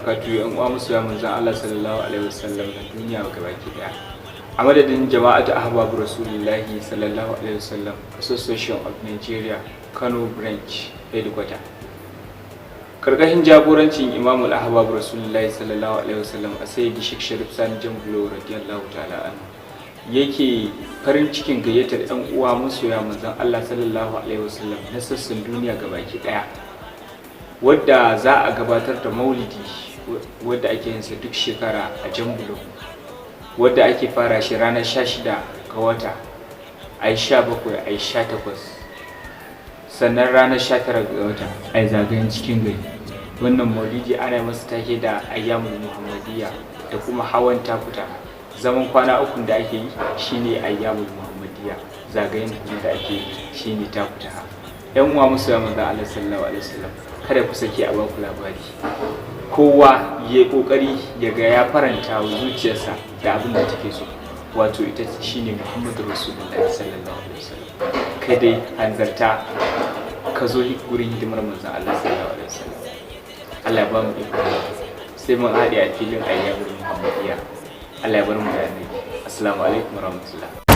Barakatuhu. Yan uwa masoya manzon Allah sallallahu alaihi wasallam na duniya gabaki daya. A madadin Jama'atu Ahbabu Rasulullahi sallallahu alaihi wasallam Association of Nigeria, Kano Branch Headquarter, karkashin jagorancin Imamul Ahbabu Rasulullahi sallallahu alaihi wasallam a Sayyidi Sheikh Sharif Sani Jambulo radiyallahu ta'ala anhu, yake farin cikin gayyatar yan uwa masoya manzon Allah sallallahu alaihi wasallam na sassan duniya gabaki daya, wadda za a gabatar da maulidi wadda ake yin sa duk shekara a Jambulo, wadda ake fara shi ranar 16 ga wata, a yi 17, a yi 18, sannan ranar 19 ga wata a yi zagayen cikin gari. Wannan maulidi ana masa take da Ayyamul Muhammadiyya da kuma hawan takuta. Zaman kwana ukun da ake yi shine Ayyamul Muhammadiyya, zagayen kuma da ake yi shine takuta. Yan uwa masoya manzon Allah sallallahu alaihi wasallam, kada ku sake a baku labari. Kowa ya kokari ya ga ya faranta wa zuciyarsa da abin da take so, wato ita shine Muhammadu Rasulullahi sallallahu alaihi wasallam. Kai dai hanzarta ka zo gurin hidimar manzon Allah sallallahu alaihi wasallam. Allah ya ba mu iko, sai mun haɗe a filin Ayyamul Muhammadiyya. Allah ya bar mu da Annabi. Assalamu alaikum warahmatullahi.